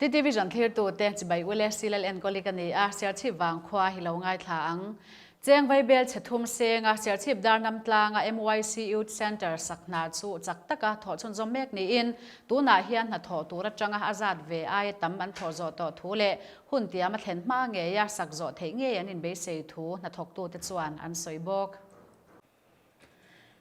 TT Vision thlirtute chibai ule Silal enkawli ka ni a, Serchhip vangkhua hi lo ngaithla ang. Cheng Vaibel chhe thum senga Serchhip Darnam tlanga MYC Youth Centre sak hna chu chak taka thawh chhunzawm mek niin tunah hian hnathawh tur atanga a zat ve aia tam an thawh zawh tawh thu leh hun tiam a thlen hma ngeia sak zawh theih ngei an inbeisei thu hnathawktute chuan an sawi bawk.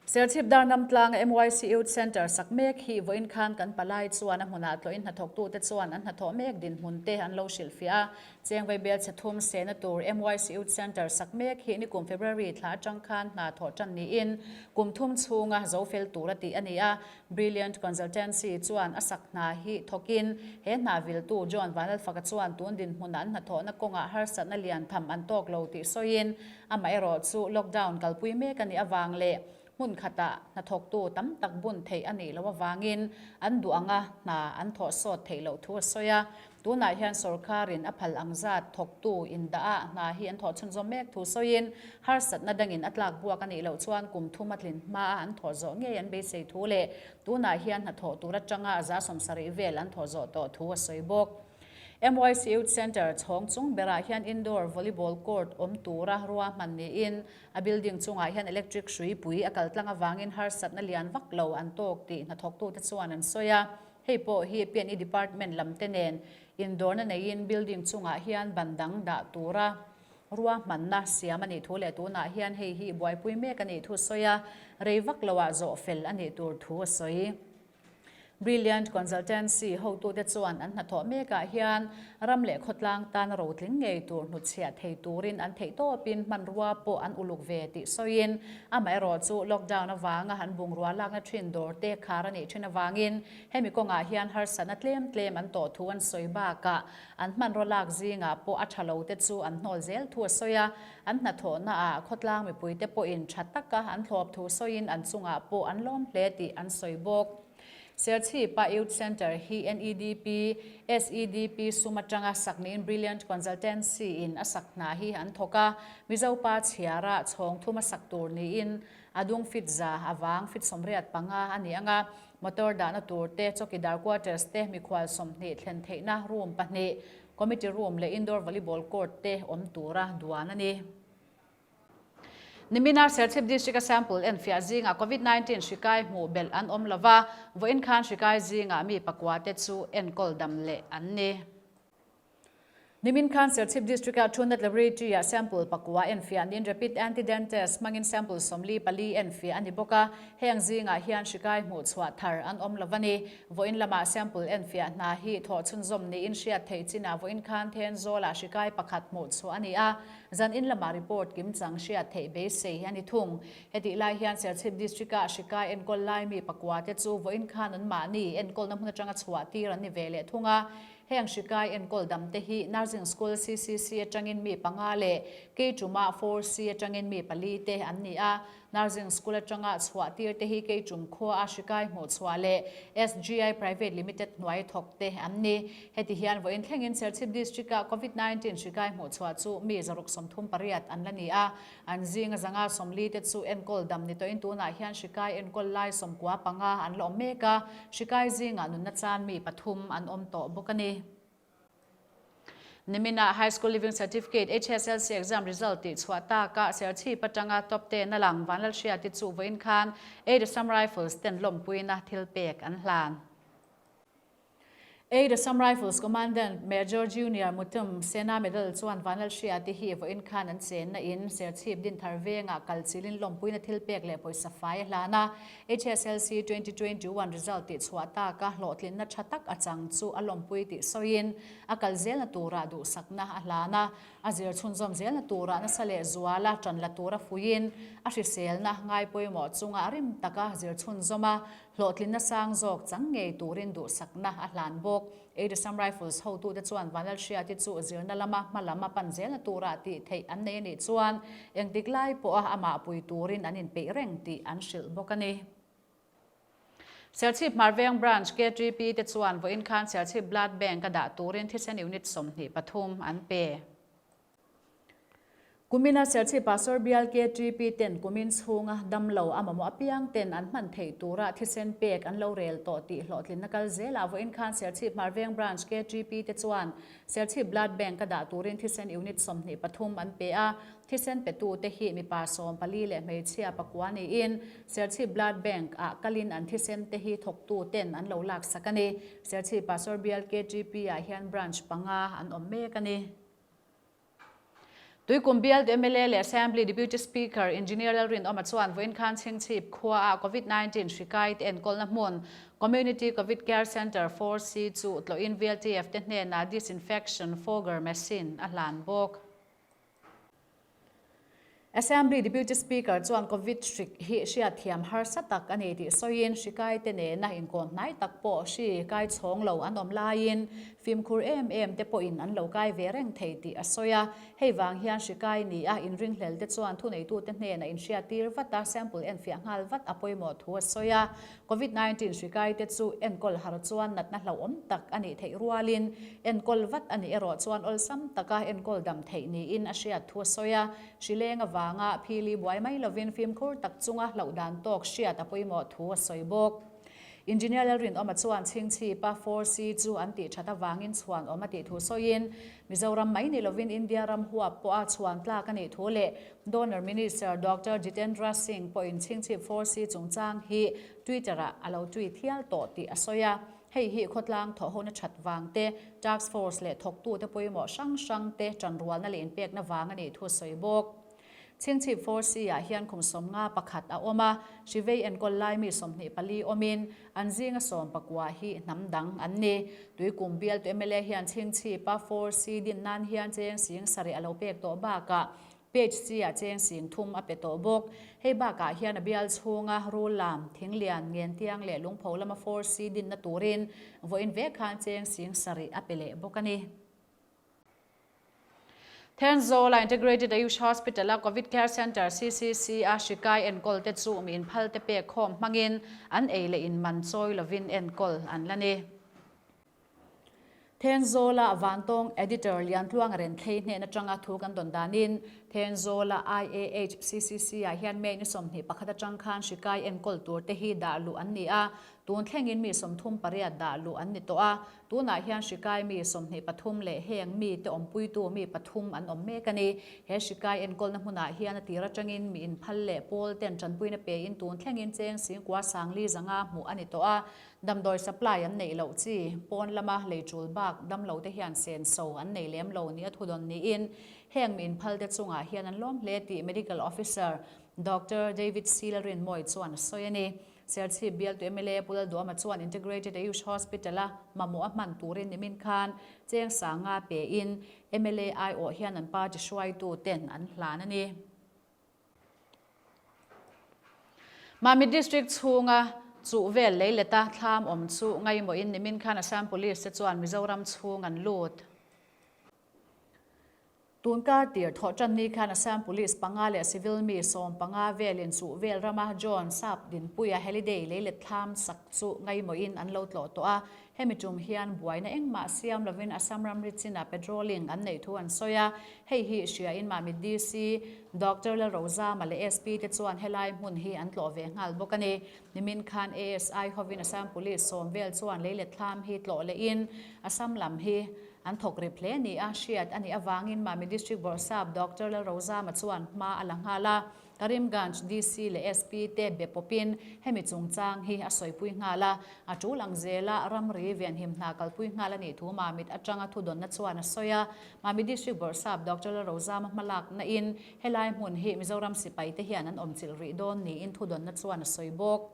Serchhip Darnam tlanga MYC Youth Centre sak mek hi vawiin khan kan palai chuan a hmunah tlawhin hnathawktute chuan an hnathawh mek dinhmun te an lo hrilhfiah a. Cheng Vaibel chhe thum sehna tur MYC Youth Centre sak mek hi nikum February thla atang khan hna thawh tan niin kum thum chhunga zo fel tur a tih a ni a. Brilliant Consultancy chuan a sak hna hi thawkin he hna viltu John Vanlalfaka chuan tun dinhmuna an hnathawhna kawngah harsatna lian tham an tawk lo tih sawiin Amaherawh chu lockdown kalpui mek a nih avang leh hmun khatah hnathawktu tam tak bun theih a nih loh avangin an duh anga hna an thawh sawt theih loh thu a sawi a. Tunah hian sorkarin a phal ang zat thawktu indah ah hna hi an thawh chhunzawm mek thu sawiin harsatna dangin a tlak buak a nih loh chuan kum thum a tlin hmaa an thawh zawh ngei an beisei thu leh tunah hian hnathawh tur atanga 70% vel an thawh zawh tawh thu a sawi bawk. MYC Youth Centre chhawng chung berah hian indoor volleyball court awm tura ruahman niin a building chungah hian electric hrui pui a kal tlang avangin harsatna lian vak lo an tawk tih hnathawktute chuan an sawi a. Hei pawh hi PNE department lam te nen indawrna neiin building chungah hian ban dang dah tura ruahmanna siam a nih thu leh tunah hian hei hi buaipui mek a nih thu sawi a, rei vak loah zawh fel a nih tur thu a sawi. Brilliant Consultancy hotute chuan an hnathawh mekah hian ram leh khawtlang tan rotling ngei tur hnutchhiah thei turin an theihtawpin hmanrua pawh an uluk ve tih sawiin amaherawh chu lockdown avanga an bungrua lakna thin dawr te khar a nih thin avangin hemi kawngah hian harsatna tlem tlem an tawh thu an sawi bakah an hmanraw lak zingah pawh a tha lo te chu an hnawl zel thu a sawi a. An hnathawhnaah khawtlang mipuite pawhin tha taka an thlawp thu sawiin an chungah pawh an lawm hle tih an sawi bawk. Serchhipa Youth Centre hi NEDP, SEDP sum atanga sak niin Brilliant Consultancy in a sak hna hi an thawk a, Mizopa chhiara chhawng thuma sak tur niin a dung fit za avang fit 85 a ni ang a, motor dahna tur te, chawkidar quarters te, mikhual 20 thlen theihna room pahnih, Committee room leh indoor volleyball court te awm tura duan a ni. Nimina Serchhip District-a sample enfiah zingah Covid 19 hri kai hmuh belh an awm lova, vawiin khan hri kai zingah mi pakua te chu enkawl dam leh an ni. Nimin khan Serchhip District-a Truenat Laboratory-ah sample pakua enfiah niin rapid antigen test hmangin sample 44 enfiah a ni bawk a, Heng zingah hian hri kai hmuh chhuah thar an awm lo a ni. Vawiin lamah sample enfiah hna hi thawh chhunzawm niin hriat theih chinah vawiin khan Thenzawl-ah hri kai pakhat hmuh chhuah a ni a, zan in lamah report kimchang hriat theih beisei a ni thung. Hetih lai hian Serchhip District-ah hri kai enkawl lai mi pakua te chu vawiin khan anmahni enkawlna hmun atanga chhuah tir an ni ve leh thung a. Heng hri kai enkawl dam te hi Nursing School CCC atangin mi panga leh Keichuma 4C atangin mi pali te an ni a. Nursing School atanga chhuah tir te hi Keichum khua a hri kai hmuh chhuah leh SGI Private Limited hnuai thawk te an ni. Heti hian vawiin thlengin Serchhip District ah Covid 19 hri kai hmuh chhuah chu mi 638 an la ni a. An zinga 140 te chu enkawl dam ni tawhin tunah hian hri kai enkawl lai 95 an la awm mek a, hri kai zingah nunna chan mi pathum an awm tawh bawk a ni. Nimina High School Leaving Certificate, HSLC, exam result tih chhuah taka Serchhip atanga top ten a lang Vanlalhriati chu vawiin khan Aid Assam Rifles ten lawmpuina thil pek an hlan. Aid Assam Rifles Commandant Major Junior Mutum Sena Medal chuan Vanlalhriati hi vawiin khan an chenna in Serchhip Dinthar vengah kal chilin lawmpuina thil pek leh pawisa fai a hlan a. HSLC 2021 result tih chhuah taka hlawhtlinna tha tak a chang chu a lawmpui tih sawiin a kal zelna turah duhsakna a hlan a, a zir chhunzawm zelna turah nasa leh zuala tan la tura fuiin a hriselna ngai pawimawh chunga rim taka zir chhunzawm a, hlawhtlinna sang zawk chang ngei turin duhsakna a hlan bawk. Aidisam Rifles hotute chuan Vanlalhriati chu zirna lama hma lam a pan zelna turah tih theih an nei a nih chuan engtik lai pawha amah pui turin an inpeih reng tih an hrilh bawk a ni. Serchhip Hmarveng Branch KTP te chuan vawiin khan Serchhip Blood Bank a dah turin thisen unit 23 an pe. Kumina Serchhip Pastor Bial KTP ten kumin chhunga damlo a mamawh apiang ten an hman theih tura thisen pek an lo rel tawh tih hlawhtlinna kal zelah vawiin khan Serchhip Hmarveng Branch KTP te chuan Serchhip Blood Bank a dah turin thisen unit 23 an pe a, thisen petute hi mipa 14 leh hmeichhia pakua niin Serchhip Blood Bank ah kalin an thisen te hi thawktu ten an lo laksak a ni. Serchhip Pastor Bial KTP ah hian Branch panga an awm mek a ni. Tuikum bialtu mla leh Assembly Deputy Speaker Engineer Lalrinawma chuan vawiin khan Chhingchhip khuaah Covid 19 hri kai te enkawlna hmun Community Covid Care Centre 4C chu tlawhin VLTF te hnenah Disinfection Fogger Machine a hlan bawk. Assembly Deputy Speaker chuan Covid hrik hi hriatthiam harsa tak a ni tih sawiin hri kaite nena inkawn hnai tak pawh hri kai chhawng lo an awm laiin fimkhur em em te pawhin an lo kai ve reng thei tih a sawi a. Hei vang hian hri kai ni a inringhlel te chuan thuneitute hnenah inhriattir vat a, sample enfiah nghal vat a pawimawh thu a sawi a. Covid 19 hri kaite chu enkawl har chuan natna hlauhawm tak a nih theih rualin enkawl vat a nih erawh chuan awlsam taka enkawl dam theih niin a hriat thu a sawi a. Hri leng avanga phili buai mai lovin fimkhur tak chunga hlauh dan tawk hriat a pawimawh thu a sawi bawk. Engineer Lalrinawma chuan Chhingchhipa 4C chu an tih that avangin chhuan awm a tih thu sawiin Mizoram mai ni lovin India ram huap pawha chhuan tlak a nih thu leh Donor Minister Doctor Jitendra Singh pawhin Chhingchhip 4C chungchang hi Twitter-ah a lo tweet hial tawh tih a sawi a. Hei hi khawtlang thawhhona that vang te, task force leh thawktute pawimawh hrang hrang te tanrualna leh inpekna vang a nih thu a sawi bawk. Chhingchhip 4C-ah hian kum 51 a awm a, hrivei enkawl lai mi 24 awmin an zinga 19 hi hnam dang an ni. Tuikum bialtu mla hian Chhingchhipa 4C din nan hian cheng sing sarih a lo pek tawh bakah Page C-ah cheng sing thum a pe tawh bawk. Hei bakah hian a bial chhunga rul lam, thinglian, ngentiang leh lungpho lama 4C dinna turin vawiin vek khan cheng sing sarih a pe leh bawk a ni. Thenzawl-a Integrated Ayush Hospital-a Covid Care Centre, CCC, a hri kai enkawl te chu mi inphal te pek khawm hmangin an ei leh in man chawi lovin enkawl an la ni. Thenzawl-a Vantawng Editor Liantluanga Renthlei hnen atanga thu kan dawn danin Thenzawl-a IAH CCC-ah hian May ni 21 atang khan hri kai enkawl tur te hi dah luh an ni a, tun thlengin mi 38 dah luh an ni tawh a, Tunah hian hri kai mi 23 leh heng mi te awmpuitu mi pathum an awm mek a ni. He hri kai enkawlna hmunah hian a tir atangin mi inphal leh pawl ten tanpuina pein tun thlengin cheng singkua sangli zanga hmuh a ni tawh a. Damdawi supply an neih loh chi pawn lama lei tul bak damlo te hian senso an nei lem lo nia thudawn niin heng mi inphal te chungah hian an lawm hle tih Medical Officer Doctor David C. Lalrinmawii chuan a sawi a ni. Serchhip bialtu mla Pu Lalduama chuan Integrated Ayush Hospital-a mamawh a hman turin nimin khan cheng sanga pein mla aiawh hian an party hruaitu ten an hlan a ni. Mamit District chhunga chuh vel leileta thlam awm chu ngaimawhin nimin khan Assam Police te chuan Mizoram chhung an lut. Tun kar tir thawh tan ni khan Assam Police panga leh civil mi 15 velin chuh vel rama John Sap Dinpuia Heliday leilet thlam sak chu ngaimawhin an lo tlawh tawh a. Hemi tum hian buaina engmah siam lovin Assam ramri chinah patrolling an neih thu an sawi a. Hei hi hriain Mamit DC Doctor Lalrozama leh SP te chuan helai hmun hi an tlawh ve nghal bawk a ni. Nimin khan ASI hovin Assam Police 10 vel chuan leilet thlam hi tlawh lehin Assam lam hi an thawk rip hle ni a hriat a nih avangin Mami District Bawrhsap Doctor Lalrozama chuan hma a la nghal a. Karimganj DC leh SP te be pawpin hemi chungchang hi a sawipui nghal a. A tul ang zela ramri venhim hna kalpui nghal a nih thu Mamit atanga thudawnna chuan a sawi a. Mami District Bawrhsap Doctor Lalrozama hmalakna in helai hmun hi Mizoram sipai te hian an awmchilh rih dawn niin thudawnna chuan a sawi bawk.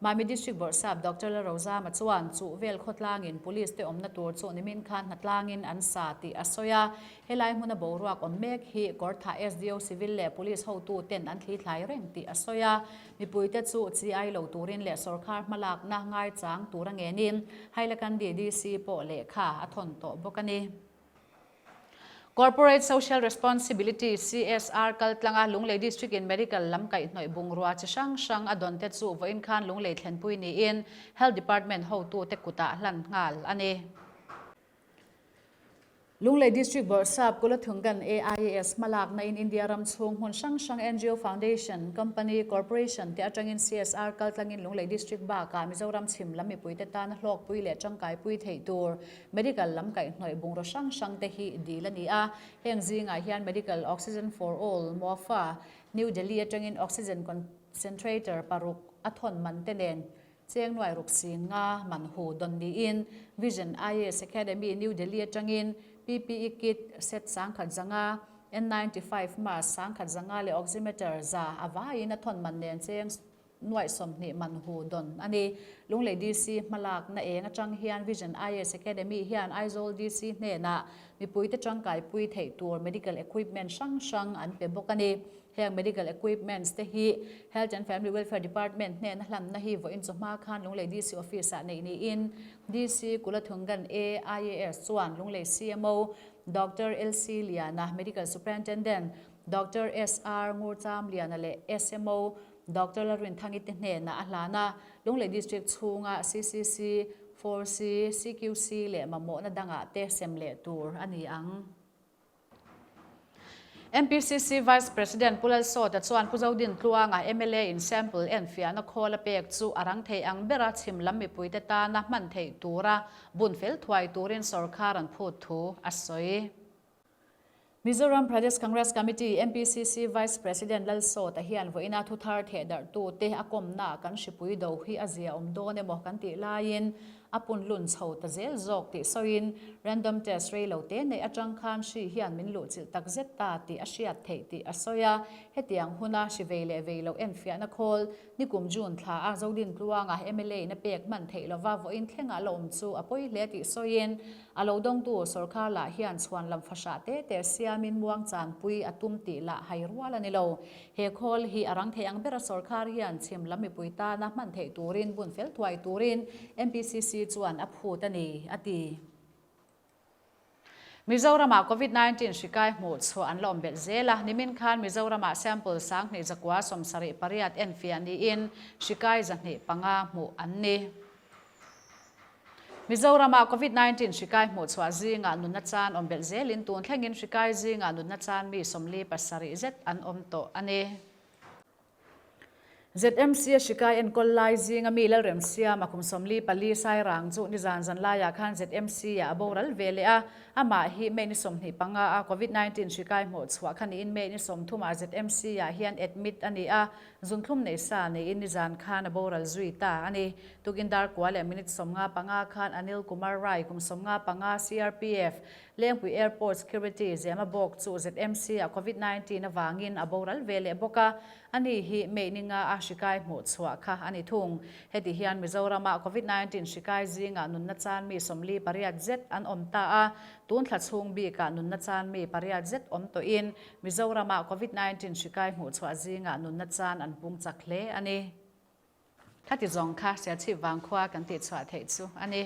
Mami District Bawrhsap Doctor Lalrozama chuan chuh vel khawtlangin Police te awmna tur chu nimin khan hnatlangin an sa tih a sawi a. Helai hmuna boruak awm mek hi Kawrthah SDO Civil leh Police hotu ten an thlithlai reng tih a sawi a. Mipuite chu chi ai lo turin leh sawrkar hmalakna ngaichang tura ngenin Hailakandi DC pawh lehkha a thawn tawh bawk a ni. Corporate Social Responsibility, CSR, kaltlanga Lunglei District in Medical lam kaihhnawih bungrua chi hrang hrang a dawn te chu vawiin khan Lunglei thlenpui niin Health Department hotute kutah hlan nghal a ni. Lunglei District Bawrhsap Kulathungan AIAS hmalakna in India ram chhung hmun hrang hrang ngo Foundation, Company, Corporation te atangin CSR kaltlangin Lunglei District bakah Mizoram chhim lam mipuite tana hlawkpui leh tangkaipui theih tur Medical lam kaihhnawih bungraw hrang hrang te hi dil a ni a. Heng zingah hian Medical Oxygen for All, MOFA, New Delhi atangin Oxygen Concentrator paruk a thawn man te nen Cheng nuai ruk sing nga man hu dawn niin Vision IAS Academy, New Delhi atangin PPE Kit set 10,000 zanga, N95 mask 10,000 zanga leh Oximeter za a vaiin a thawn man nen cheng nuaih 20 man hu dawn a ni. Lunglei DC hmalakna eng atang hian Vision IAS Academy hian Aizawl DC hnenah mipuite tangkaipui theih tur medical equipment hrang hrang an pe bawk a ni. Heng medical equipments te hi Health and Family Welfare Department hnena hlanna hi vawiin chawhma khan Lunglei DC Office ah neih niin DC Kulathungan A, IAS chuan Lunglei CMO Doctor LC Liana, Medical Superintendent Doctor SR Ngurcham Liana leh SMO Doctor Lalrinthangi te hnenah a hlan a. Lunglei District chhunga CCC, 4C, CQC leh mamawhna dangah te sem leh tur a ni ang. MPCC Vice President Pu Lalsawta chuan Pu Zodin Tluanga mla in sample enfiahna khawl a pek chu a rang thei ang bera chhim lam mipuite tana hman theih tura bun fel thuai turin sorkar an phut thu a sawi. Mizoram Pradesh Congress Committee, MPCC, Vice President Lalsawta hian vawiina thuthar thehdarhtute a kawmnaah kan hripui do hi a zia awm dawn emaw kan tih laiin A pun lun chho ta zel zawk tih sawiin, random test rei lo te neih atang khan hri hian min luhchilh tak zet ta tih a hriat theih tih a sawi a. Hetiang huna hri vei leh vei loh enfiahna khawl nikum June thla a Zodin Tluanga mla in a pek hman theih lova vawiin thlengah la awm chu a pawi hle tih sawiin, a lo dawngtu sawrkar lah hian chhuan lam fahrah te te siamin muang chanpui a tum tih lah hai rual a ni lo. He khawl hi a rang thei ang bera sawrkar hian chhim lam mipui tana hman theih turin bun fel thuai turin MPCC chuan a phut a ni, a ti. Mizoramah Covid 19 hri kai hmuh chhuah an la awm belh zel a, nimin khan Mizoramah sample 2178 enfiah niin hri kai 205 hmuh an ni. Mizoramah Covid 19 hri kai hmuh chhuah zingah nunna chan awm belh zelin tun thlengin hri kai zingah nunna chan mi 47 zet an awm tawh a ni. ZMC a hri kai enkawl lai zinga mi Lalremsiama kum 44 Sairang chu nizan zan laiah khan ZMC ah a boral ve leh a, amah hi May ni 25 a Covid 19 hri kai hmuh chhuah kha niin May ni 30 ah ZMC ah hian admit a ni a, Zunthlum nei sa neiin nizan khan a boral zui ta a ni. Tukin dar kua leh minute 55 khan Anil Kumar Rai kum 55 CRPF, Lengpui Airport Security zema bawk chu ZMC ah Covid 19 avangin a boral ve leh bawk a, ani hi May ni nga a hri kai hmuh chhuah kha a ni thung. Heti hian Mizoram-ah Covid 19 hri kai zingah nunna chan mi 48 zet an awm ta a, tun thla chhung bikah nunna chan mi pariat zet awm tawhin Mizoram-ah Covid 19 hri kai hmuh chhuah zingah nunna chan an pung chak hle a ni. Khati zawng kha Sialchhip vangkhua kan tihchhuah theih chu a ni.